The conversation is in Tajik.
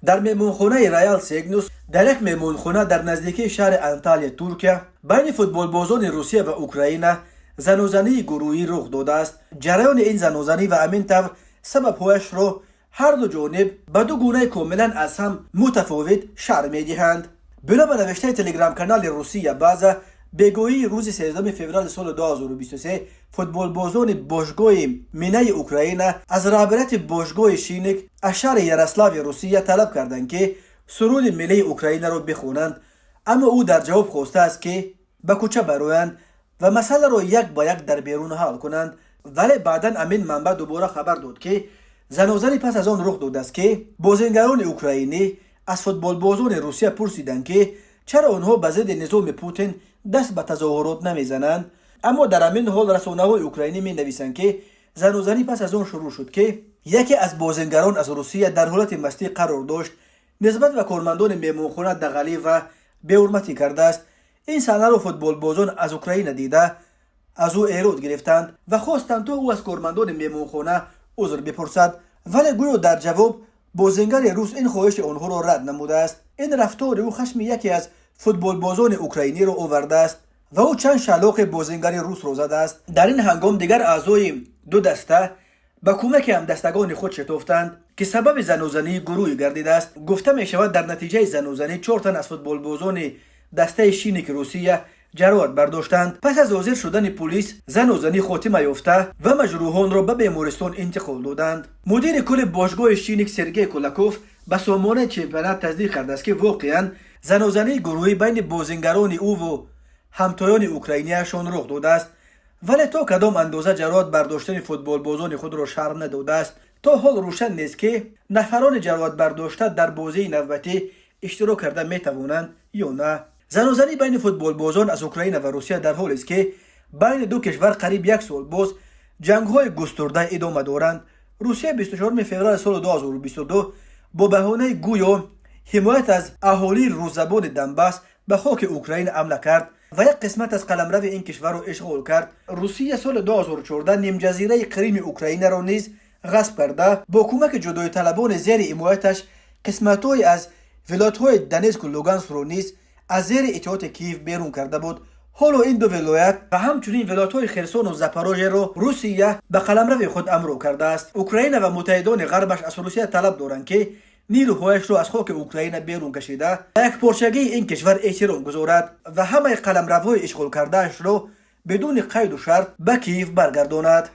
Дар меҳмонхонаи Роял Сегнус, дар як меҳмонхона дар наздикии шаҳри Анталия, Туркия, байни футболбозони Русия ва Украина занозании гурӯҳӣ рух додааст. Ҷараёни ин занозанӣ ва ҳамин тавр сабабҳояшро ҳарду ҷониб ба ду гунаи комилан аз ҳам мутафовит шарҳ медиҳанд. Бино ба навиштаи телеграм-канали Русия База, бегоҳии рӯзи 13 феврали соли 2023 футболбозони бошгоҳи Минаи Украина аз раҳбарияти бошгоҳи Шинник аз шаҳри Ярослави Русия талаб карданд, ки суруди миллии Украинаро бихонанд, аммо ӯ дар ҷавоб хостааст, ки ба кӯча бароянд ва масъаларо як ба як дар берун ҳал кунанд. Вале баъдан ҳамин манбаъ дубора хабар дод, ки занозанӣ пас аз он рух додааст, ки бозингарони украинӣ аз футболбозони Русия пурсиданд, ки чаро онҳо ба зидди низоми Путин даст ба тазоҳурот намезананд. Аммо дар ҳамин ҳол расонаҳои украинӣ менависанд, ки занозанӣ пас аз он шурӯъ шуд, ки яке аз бозингарон аз Русия дар ҳолати мастӣ қарор дошт, нисбат ба кормандони меҳмонхона дағалӣ ва беҳурматӣ кардааст. Ин саҳнаро футболбозон аз Украина дида, аз ӯ эрод гирифтанд ва хостанд, то ӯ аз кормандони меҳмонхона узр бипурсад, вале гӯё дар ҷавоб бозингари рус ин хоҳиши онҳоро рад намудааст. Ин рафтори ӯ хашми яке аз футболбозони украиниро овардааст ва ӯ чанд шалоқи бозингари русро задааст. Дар ин ҳангом дигар аъзои ду даста ба кӯмаки ҳамдастагони худ шитофтанд, ки сабаби занозании гурӯҳӣ гардидааст. Гуфта мешавад, дар натиҷаи занозанӣ чор тан аз футболбозони дастаи Шинники Русия ҷароҳат бардоштанд. Пас аз ҳозир шудани пулис занозанӣ хотима ёфта ва маҷрӯҳонро ба бемористон интиқол доданд. Мудири кулли бошгоҳи Шинник Сергей Кулаков ба сомонаи Чемпионат тасдиқ кардааст, ки воқеан занозании гурӯҳӣ байни бозингарони ӯву ҳамтоёни украинияшон рух додааст, вале то кадом андоза ҷароҳат бардоштани футболбозони худро шарҳ надодааст. То ҳол рӯшан нест, ки нафарони ҷароҳатбардошта дар бозии навбатӣ иштирок карда метавонанд ё на. Занозанӣ байни футболбозон аз Украина ва Русия дар ҳолест, ки байни ду кишвар қариб як сол боз ҷангҳои густурда идома доранд. Русия 24 феврали соли 2022 бо баҳонаи гӯё ҳимоят аз аҳолии русзабони Донбасс ба хоки Украина ҳамла кард ва як қисмат аз қаламрави ин кишварро ишғол кард. Русия соли 2014 нимҷазираи Қрими Украинаро низ ғасб карда, бо кӯмаки ҷудоиталабони зери ҳимояташ қисматҳое аз вилоятҳои Донецку Луганскро низ аз зери итоати Киев берун карда буд. Ҳоло ин ду вилоят ва ҳамчунин вилоятҳои Херсону Запорожеро Русия ба қаламрави худ ҳамроҳ кардааст. Украина ва муттаҳидони ғарбаш аз Русия талаб доранд, ки нирӯҳояшро аз хоки Украина берун кашида, ба якпорчагии ин кишвар эҳтиром гузорад ва ҳамаи қаламравҳои ишғолкардаашро бидуни қайду шарт ба Киев баргардонад.